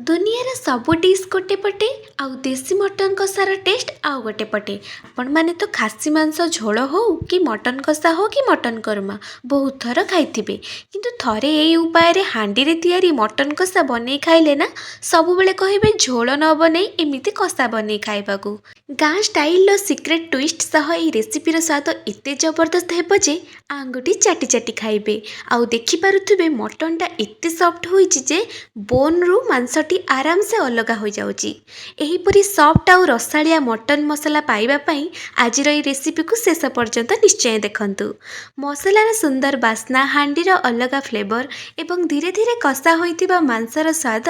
ଦୁନିଆର ସବୁ ଡିଶ୍ ଗୋଟେ ପଟେ ଆଉ ଦେଶୀ ମଟନ୍ କଷାର ଟେଷ୍ଟ ଆଉ ଗୋଟେ ପଟେ। ଆପଣମାନେ ତ ଖାସି ମାଂସ ଝୋଳ ହଉ କି ମଟନ୍ କଷା ହଉ କି ମଟନ୍ କୋରମା ବହୁତ ଥର ଖାଇଥିବେ, କିନ୍ତୁ ଥରେ ଏଇ ଉପାୟରେ ହାଣ୍ଡିରେ ତିଆରି ମଟନ୍ କଷା ବନେଇ ଖାଇଲେ ନା, ସବୁବେଳେ କହିବେ ଝୋଳ ନ ବନେଇ ଏମିତି କଷା ବନେଇ ଖାଇବାକୁ। ଗାଁ ଷ୍ଟାଇଲର ସିକ୍ରେଟ୍ ଟ୍ୱିଷ୍ଟ ସହ ଏଇ ରେସିପିର ସ୍ୱାଦ ଏତେ ଜବରଦସ୍ତ ହେବ ଯେ ଆଙ୍ଗୁଠି ଚାଟି ଚାଟି ଖାଇବେ। ଆଉ ଦେଖିପାରୁଥିବେ, ମଟନ୍ଟା ଏତେ ସଫ୍ଟ ହୋଇଛି ଯେ ବୋନ୍ରୁ ମାଂସଟି ଆରାମସେ ଅଲଗା ହୋଇଯାଉଛି। ଏହିପରି ସଫ୍ଟ ଆଉ ରସାଳିଆ ମଟନ୍ ମସଲା ପାଇବା ପାଇଁ ଆଜିର ଏଇ ରେସିପିକୁ ଶେଷ ପର୍ଯ୍ୟନ୍ତ ନିଶ୍ଚୟ ଦେଖନ୍ତୁ। ମସଲାର ସୁନ୍ଦର ବାସ୍ନା, ହାଣ୍ଡିର ଅଲଗା ଫ୍ଲେଭର ଏବଂ ଧୀରେ ଧୀରେ କଷା ହୋଇଥିବା ମାଂସର ସ୍ୱାଦ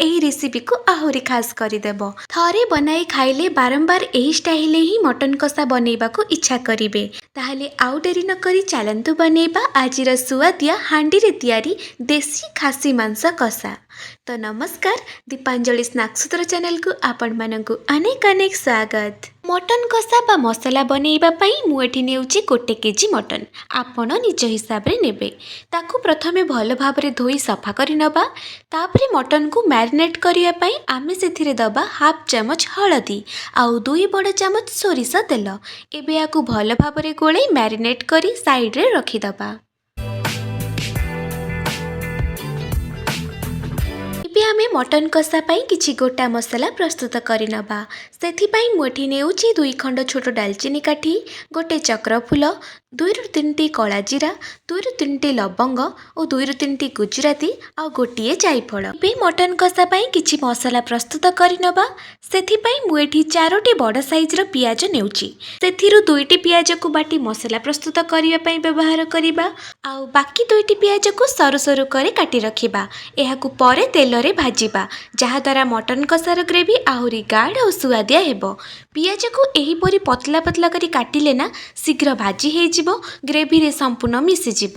ଏହି ରେସିପିକୁ ଆହୁରି ଖାସ୍ କରିଦେବ। ଥରେ ବନାଇ ଖାଇଲେ ବାରମ୍ବାର ଏହି ଷ୍ଟାଇଲରେ ହିଁ ମଟନ୍ କଷା ବନେଇବାକୁ ଇଚ୍ଛା କରିବେ। ତାହେଲେ ଆଉ ଡେରି ନକରି ଚାଲନ୍ତୁ ବନେଇବା ଆଜିର ସୁଆଦିଆ ହାଣ୍ଡିରେ ତିଆରି ଦେଶୀ ଖାସି ମାଂସ କଷା। ତ ନମସ୍କାର, ଦୀପାଞ୍ଜଳି ସ୍ନାକ୍ସୂତ୍ର ଚ୍ୟାନେଲକୁ ଆପଣମାନଙ୍କୁ ଅନେକ ଅନେକ ସ୍ୱାଗତ। ମଟନ୍ କଷା ବା ମସଲା ବନେଇବା ପାଇଁ ମୁଁ ଏଠି ନେଉଛି 1 କେଜି ମଟନ୍। ଆପଣ ନିଜ ହିସାବରେ ନେବେ। ତାକୁ ପ୍ରଥମେ ଭଲ ଭାବରେ ଧୋଇ ସଫା କରି ନେବା। ତାପରେ ମଟନ୍କୁ ମ୍ୟାରିନେଟ୍ କରିବା ପାଇଁ ଆମେ ସେଥିରେ ଦେବା ହାଫ୍ ଚାମଚ ହଳଦୀ ଆଉ 2 ବଡ଼ ଚାମଚ ସୋରିଷ ତେଲ। ଏବେ ଏହାକୁ ଭଲ ଭାବରେ ଗୋଳେଇ ମ୍ୟାରିନେଟ୍ କରି ସାଇଡ଼୍ରେ ରଖିଦେବା। ଏବେ ଆମେ ମଟନ୍ କଷା ପାଇଁ କିଛି ଗୋଟା ମସଲା ପ୍ରସ୍ତୁତ କରିନେବା। ସେଥିପାଇଁ ମୁଁ ଏଠି ନେଉଛି 2 ଖଣ୍ଡ ଛୋଟ ଡାଲଚିନି କାଠି, ଗୋଟେ ଚକ୍ର ଫୁଲ, ଦୁଇରୁ ତିନିଟି କଳା ଜିରା, ଦୁଇରୁ ତିନିଟି ଲବଙ୍ଗ ଓ ଦୁଇରୁ ତିନିଟି ଗୁଜୁରାତି ଆଉ ଗୋଟିଏ ଜାଇଫଳ। ଏବେ ମଟନ୍ କଷା ପାଇଁ କିଛି ମସଲା ପ୍ରସ୍ତୁତ କରିନେବା। ସେଥିପାଇଁ ମୁଁ ଏଠି ଚାରୋଟି ବଡ଼ ସାଇଜ୍ର ପିଆଜ ନେଉଛି। ସେଥିରୁ ଦୁଇଟି ପିଆଜକୁ ବାଟି ମସଲା ପ୍ରସ୍ତୁତ କରିବା ପାଇଁ ବ୍ୟବହାର କରିବା ଆଉ ବାକି ଦୁଇଟି ପିଆଜକୁ ସରୁ ସରୁ କରି କାଟି ରଖିବା। ଏହାକୁ ପରେ ତେଲରେ ଭାଜିବା, ଯାହାଦ୍ୱାରା ମଟନ୍ କଷାର ଗ୍ରେଭି ଆହୁରି ଗାଢ଼ ଆଉ ସୁଆଦିଆ ହେବ। ପିଆଜକୁ ଏହିପରି ପତଲା ପତଲା କରି କାଟିଲେ ନା, ଶୀଘ୍ର ଭାଜି ହେଇଯିବ, ଗ୍ରେଭିରେ ସମ୍ପୂର୍ଣ୍ଣ ମିଶିଯିବ।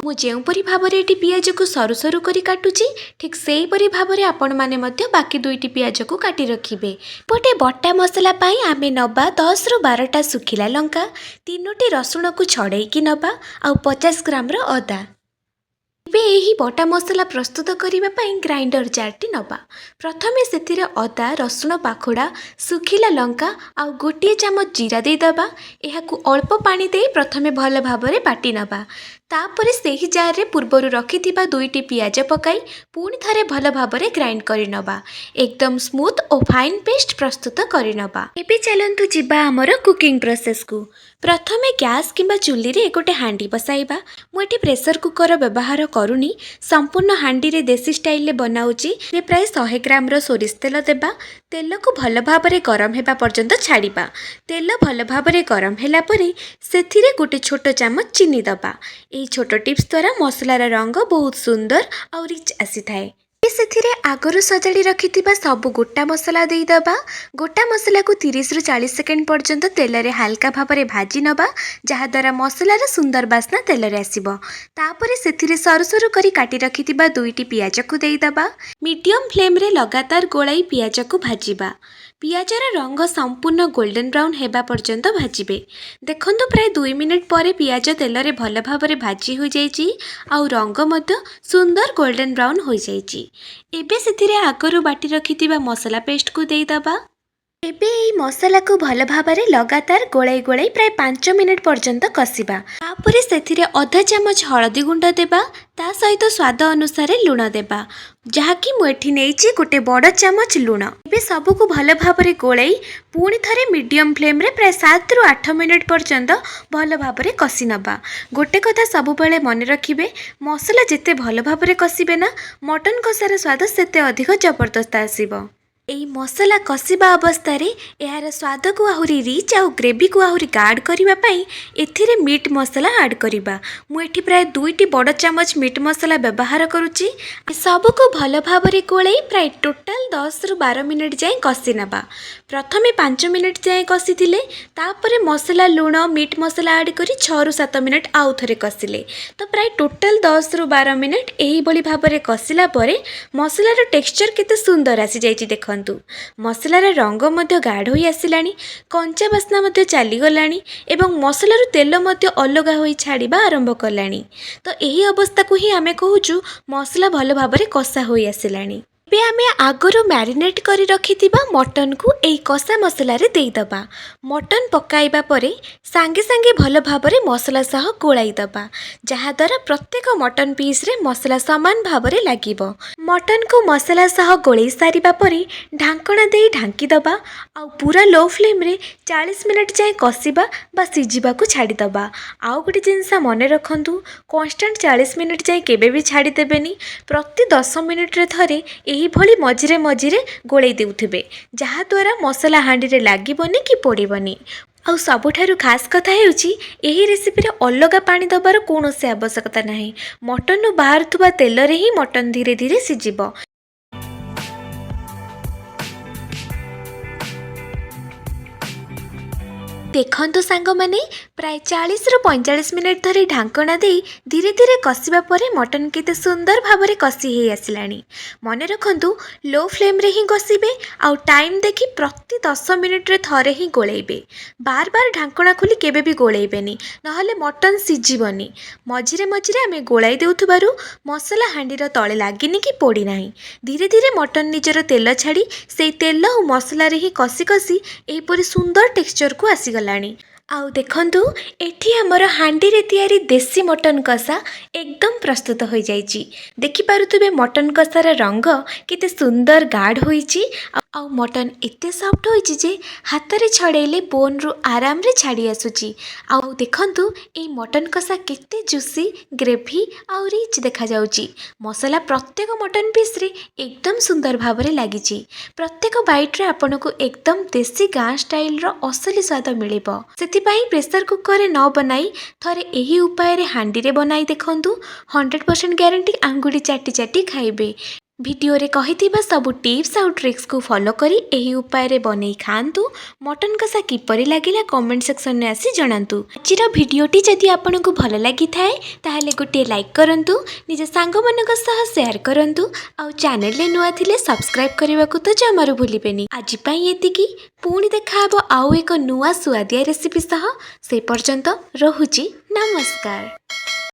ମୁଁ ଯେଉଁପରି ଭାବରେ ଏଠି ପିଆଜକୁ ସରୁ ସରୁ କରି କାଟୁଛି, ଠିକ୍ ସେହିପରି ଭାବରେ ଆପଣମାନେ ମଧ୍ୟ ବାକି ଦୁଇଟି ପିଆଜକୁ କାଟି ରଖିବେ। ଗୋଟେ ବଟା ମସଲା ପାଇଁ ଆମେ ନେବା 10ରୁ 12ଟା ଶୁଖିଲା ଲଙ୍କା, ତିନୋଟି ରସୁଣକୁ ଛଡ଼େଇକି ନେବା ଆଉ 50 ଗ୍ରାମର ଅଦା। ଏବେ ଏହି ବଟା ମସଲା ପ୍ରସ୍ତୁତ କରିବା ପାଇଁ ଗ୍ରାଇଣ୍ଡର ଜାରଟି ନେବା। ପ୍ରଥମେ ସେଥିରେ ଅଦା, ରସୁଣ ପାଖୁଡ଼ା, ଶୁଖିଲା ଲଙ୍କା ଆଉ 1 ଚାମଚ ଜିରା ଦେଇଦେବା। ଏହାକୁ ଅଳ୍ପ ପାଣି ଦେଇ ପ୍ରଥମେ ଭଲ ଭାବରେ ବାଟି ନେବା। ତାପରେ ସେହି ଜାରରେ ପୂର୍ବରୁ ରଖିଥିବା ଦୁଇଟି ପିଆଜ ପକାଇ ପୁଣି ଥରେ ଭଲ ଭାବରେ ଗ୍ରାଇଣ୍ଡ କରିନେବା। ଏକଦମ ସ୍ମୁଥ୍ ଓ ଫାଇନ୍ ପେଷ୍ଟ ପ୍ରସ୍ତୁତ କରିନେବା। ଏବେ ଚାଲନ୍ତୁ ଯିବା ଆମର କୁକିଂ ପ୍ରୋସେସକୁ। ପ୍ରଥମେ ଗ୍ୟାସ୍ କିମ୍ବା ଚୁଲିରେ ଗୋଟେ ହାଣ୍ଡି ବସାଇବା। ମୁଁ ଏଠି ପ୍ରେସର କୁକର ବ୍ୟବହାର କରୁନି, ସମ୍ପୂର୍ଣ୍ଣ ହାଣ୍ଡିରେ ଦେଶୀ ଷ୍ଟାଇଲରେ ବନାଉଛି। ଏଥିରେ ପ୍ରାୟ 100 ଗ୍ରାମର ସୋରିଷ ତେଲ ଦେବା। ତେଲକୁ ଭଲ ଭାବରେ ଗରମ ହେବା ପର୍ଯ୍ୟନ୍ତ ଛାଡ଼ିବା। ତେଲ ଭଲ ଭାବରେ ଗରମ ହେଲା ପରେ ସେଥିରେ ଗୋଟେ ଛୋଟ ଚାମଚ ଚିନି ଦେବା। ଏହି ଛୋଟ ଟିପ୍ସ ଦ୍ୱାରା ମସଲାର ରଙ୍ଗ ବହୁତ ସୁନ୍ଦର ଆଉ ରିଚ୍ ଆସିଥାଏ। ଏବେ ସେଥିରେ ଆଗରୁ ସଜାଡ଼ି ରଖିଥିବା ସବୁ ଗୋଟା ମସଲା ଦେଇଦେବା। ଗୋଟା ମସଲାକୁ 30ରୁ 40 ସେକେଣ୍ଡ ପର୍ଯ୍ୟନ୍ତ ତେଲରେ ହାଲକା ଭାବରେ ଭାଜି ନେବା, ଯାହାଦ୍ୱାରା ମସଲାର ସୁନ୍ଦର ବାସ୍ନା ତେଲରେ ଆସିବ। ତାପରେ ସେଥିରେ ସରୁ ସରୁ କରି କାଟି ରଖିଥିବା ଦୁଇଟି ପିଆଜକୁ ଦେଇଦେବା। ମିଡ଼ିୟମ୍ ଫ୍ଲେମ୍ରେ ଲଗାତାର ଗୋଳାଇ ପିଆଜକୁ ଭାଜିବା। ପିଆଜର ରଙ୍ଗ ସମ୍ପୂର୍ଣ୍ଣ ଗୋଲ୍ଡେନ୍ ବ୍ରାଉନ୍ ହେବା ପର୍ଯ୍ୟନ୍ତ ଭାଜିବେ। ଦେଖନ୍ତୁ, ପ୍ରାୟ 2 ମିନିଟ୍ ପରେ ପିଆଜ ତେଲରେ ଭଲ ଭାବରେ ଭାଜି ହୋଇଯାଇଛି ଆଉ ରଙ୍ଗ ମଧ୍ୟ ସୁନ୍ଦର ଗୋଲ୍ଡେନ୍ ବ୍ରାଉନ୍ ହୋଇଯାଇଛି। ଏବେ ସେଥିରେ ଆଗରୁ ବାଟି ରଖିଥିବା ମସଲା ପେଷ୍ଟକୁ ଦେଇଦେବା। ଏବେ ଏହି ମସଲାକୁ ଭଲ ଭାବରେ ଲଗାତାର ଗୋଳାଇ ଗୋଳାଇ ପ୍ରାୟ 5 ମିନିଟ୍ ପର୍ଯ୍ୟନ୍ତ କଷିବା। ତାପରେ ସେଥିରେ ଅଧା ଚାମଚ ହଳଦୀ ଗୁଣ୍ଡ ଦେବା, ତା ସହିତ ସ୍ୱାଦ ଅନୁସାରେ ଲୁଣ ଦେବା, ଯାହାକି ମୁଁ ଏଠି ନେଇଛି ଗୋଟେ ବଡ଼ ଚାମଚ ଲୁଣ। ଏବେ ସବୁକୁ ଭଲ ଭାବରେ ଗୋଳାଇ ପୁଣି ଥରେ ମିଡ଼ିୟମ୍ ଫ୍ଲେମ୍ରେ ପ୍ରାୟ 7ରୁ 8 ମିନିଟ୍ ପର୍ଯ୍ୟନ୍ତ ଭଲ ଭାବରେ କଷି ନେବା। ଗୋଟେ କଥା ସବୁବେଳେ ମନେ ରଖିବେ, ମସଲା ଯେତେ ଭଲ ଭାବରେ କଷିବେ ନା, ମଟନ୍ କଷାର ସ୍ୱାଦ ସେତେ ଅଧିକ ଜବରଦସ୍ତ ଆସିବ। ଏହି ମସଲା କଷିବା ଅବସ୍ଥାରେ ଏହାର ସ୍ୱାଦକୁ ଆହୁରି ରିଚ୍ ଆଉ ଗ୍ରେଭିକୁ ଆହୁରି ଗାଢ଼ କରିବା ପାଇଁ ଏଥିରେ ମିଟ୍ ମସଲା ଆଡ଼୍ କରିବା। ମୁଁ ଏଠି ପ୍ରାୟ 2ଟି ବଡ଼ ଚାମଚ ମିଟ୍ ମସଲା ବ୍ୟବହାର କରୁଛି। ସବୁକୁ ଭଲ ଭାବରେ ଗୋଳାଇ ପ୍ରାୟ ଟୋଟାଲ୍ 10ରୁ 12 ମିନିଟ୍ ଯାଏଁ କଷି ନେବା। ପ୍ରଥମେ 5 ମିନିଟ୍ ଯାଏଁ କଷିଥିଲେ, ତାପରେ ମସଲା, ଲୁଣ, ମିଟ୍ ମସଲା ଆଡ଼୍ କରି 6ରୁ 7 ମିନିଟ୍ ଆଉ ଥରେ କଷିଲେ, ତ ପ୍ରାୟ ଟୋଟାଲ୍ 10ରୁ 12 ମିନିଟ୍ ଏହିଭଳି ଭାବରେ କଷିଲା ପରେ ମସଲାର ଟେକ୍ସଚର୍ କେତେ ସୁନ୍ଦର ଆସିଯାଇଛି ଦେଖନ୍ତୁ। ମସଲାର ରଙ୍ଗ ମଧ୍ୟ ଗାଢ଼ ହୋଇ ଆସିଲାଣି, କଞ୍ଚା ବାସ୍ନା ମଧ୍ୟ ଚାଲିଗଲାଣି ଏବଂ ମସଲାରୁ ତେଲ ମଧ୍ୟ ଅଲଗା ହୋଇ ଛାଡ଼ିବା ଆରମ୍ଭ କଲାଣି। ତ ଏହି ଅବସ୍ଥାକୁ ହିଁ ଆମେ କହୁଛୁ ମସଲା ଭଲ ଭାବରେ କଷା ହୋଇ ଆସିଲାଣି। ଏବେ ଆମେ ଆଗରୁ ମ୍ୟାରିନେଟ୍ କରି ରଖିଥିବା ମଟନକୁ ଏହି କଷା ମସଲାରେ ଦେଇଦେବା। ମଟନ ପକାଇବା ପରେ ସାଙ୍ଗେ ସାଙ୍ଗେ ଭଲ ଭାବରେ ମସଲା ସହ ଗୋଳାଇ ଦେବା, ଯାହାଦ୍ୱାରା ପ୍ରତ୍ୟେକ ମଟନ ପିସ୍ରେ ମସଲା ସମାନ ଭାବରେ ଲାଗିବ। ମଟନକୁ ମସଲା ସହ ଗୋଳେଇ ସାରିବା ପରେ ଢାଙ୍କଣା ଦେଇ ଢାଙ୍କି ଦେବା ଆଉ ପୁରା ଲୋ ଫ୍ଲେମ୍ରେ 40 ମିନିଟ୍ ଯାଏଁ କଷିବା ବା ସିଝିବାକୁ ଛାଡ଼ିଦେବା। ଆଉ ଗୋଟେ ଜିନିଷ ମନେ ରଖନ୍ତୁ, କନଷ୍ଟାଣ୍ଟ 40 ମିନିଟ୍ ଯାଏଁ କେବେ ବି ଛାଡ଼ିଦେବେନି। ପ୍ରତି 10 ମିନିଟ୍ରେ ଥରେ ଏହିଭଳି ମଝିରେ ମଝିରେ ଗୋଳେଇ ଦେଉଥିବେ, ଯାହାଦ୍ୱାରା ମସଲା ହାଣ୍ଡିରେ ଲାଗିବନି କି ପୋଡ଼ିବନି। ଆଉ ସବୁଠାରୁ ଖାସ୍ କଥା ହେଉଛି, ଏହି ରେସିପିରେ ଅଲଗା ପାଣି ଦେବାର କୌଣସି ଆବଶ୍ୟକତା ନାହିଁ। ମଟନରୁ ବାହାରୁଥିବା ତେଲରେ ହିଁ ମଟନ ଧୀରେ ଧୀରେ ସିଝିବ। ଦେଖନ୍ତୁ ସାଙ୍ଗମାନେ, ପ୍ରାୟ 40ରୁ 45 ମିନିଟ୍ ଧରି ଢାଙ୍କଣା ଦେଇ ଧୀରେ ଧୀରେ କଷିବା ପରେ ମଟନ୍ କେତେ ସୁନ୍ଦର ଭାବରେ କଷି ହେଇ ଆସିଲାଣି। ମନେ ରଖନ୍ତୁ, ଲୋ ଫ୍ଲେମ୍ରେ ହିଁ କଷିବେ ଆଉ ଟାଇମ୍ ଦେଖି ପ୍ରତି 10 ମିନିଟ୍ରେ ଥରେ ହିଁ ଗୋଳେଇବେ। ବାର ବାର ଢାଙ୍କଣା ଖୋଲି କେବେ ବି ଗୋଳେଇବେନି, ନହେଲେ ମଟନ୍ ସିଝିବନି। ମଝିରେ ମଝିରେ ଆମେ ଗୋଳାଇ ଦେଉଥିବାରୁ ମସଲା ହାଣ୍ଡିର ତଳେ ଲାଗିନି କି ପୋଡ଼ି ନାହିଁ। ଧୀରେ ଧୀରେ ମଟନ୍ ନିଜର ତେଲ ଛାଡ଼ି ସେଇ ତେଲ ଆଉ ମସଲାରେ ହିଁ କଷି କଷି ଏହିପରି ସୁନ୍ଦର ଟେକ୍ସଚରକୁ ଆସିଗଲାଣି। ଆଉ ଦେଖନ୍ତୁ, ଏଠି ଆମର ହାଣ୍ଡିରେ ତିଆରି ଦେଶୀ ମଟନ୍ କଷା ଏକଦମ ପ୍ରସ୍ତୁତ ହୋଇଯାଇଛି। ଦେଖିପାରୁଥିବେ, ମଟନ୍ କଷାର ରଙ୍ଗ କେତେ ସୁନ୍ଦର ଗାଢ଼ ହୋଇଛି। ଆଉ ମଟନ୍ ଏତେ ସଫ୍ଟ ହୋଇଛି ଯେ ହାତରେ ଛଡ଼େଇଲେ ବୋନ୍ରୁ ଆରାମରେ ଛାଡ଼ି ଆସୁଛି। ଆଉ ଦେଖନ୍ତୁ, ଏଇ ମଟନ୍ କଷା କେତେ ଜୁସି, ଗ୍ରେଭି ଆଉ ରିଚ୍ ଦେଖାଯାଉଛି। ମସଲା ପ୍ରତ୍ୟେକ ମଟନ୍ ପିସ୍ରେ ଏକଦମ ସୁନ୍ଦର ଭାବରେ ଲାଗିଛି। ପ୍ରତ୍ୟେକ ବାଇଟ୍ରେ ଆପଣଙ୍କୁ ଏକଦମ ଦେଶୀ ଗାଁ ଷ୍ଟାଇଲର ଅସଲି ସ୍ୱାଦ ମିଳିବ। ସେଥିପାଇଁ ପ୍ରେସର କୁକରରେ ନ ବନାଇ ଥରେ ଏହି ଉପାୟରେ ହାଣ୍ଡିରେ ବନାଇ ଦେଖନ୍ତୁ। 100% ଗ୍ୟାରେଣ୍ଟି, ଆଙ୍ଗୁଠି ଚାଟି ଚାଟି ଖାଇବେ। ଭିଡ଼ିଓରେ କହିଥିବା ସବୁ ଟିପ୍ସ ଆଉ ଟ୍ରିକ୍ସକୁ ଫଲୋ କରି ଏହି ଉପାୟରେ ବନେଇ ଖାଆନ୍ତୁ। ମଟନ୍ କଷା କିପରି ଲାଗିଲା, କମେଣ୍ଟ ସେକ୍ସନରେ ଆସି ଜଣାନ୍ତୁ। ଆଜିର ଭିଡ଼ିଓଟି ଯଦି ଆପଣଙ୍କୁ ଭଲ ଲାଗିଥାଏ, ତାହେଲେ ଗୋଟିଏ ଲାଇକ୍ କରନ୍ତୁ, ନିଜ ସାଙ୍ଗମାନଙ୍କ ସହ ସେୟାର କରନ୍ତୁ ଆଉ ଚ୍ୟାନେଲରେ ନୂଆ ଥିଲେ ସବସ୍କ୍ରାଇବ୍ କରିବାକୁ ତ ଜମାରୁ ଭୁଲିବେନି। ଆଜି ପାଇଁ ଏତିକି। ପୁଣି ଦେଖାହେବ ଆଉ ଏକ ନୂଆ ସୁଆଦିଆ ରେସିପି ସହ। ସେ ପର୍ଯ୍ୟନ୍ତ ରହୁଛି, ନମସ୍କାର।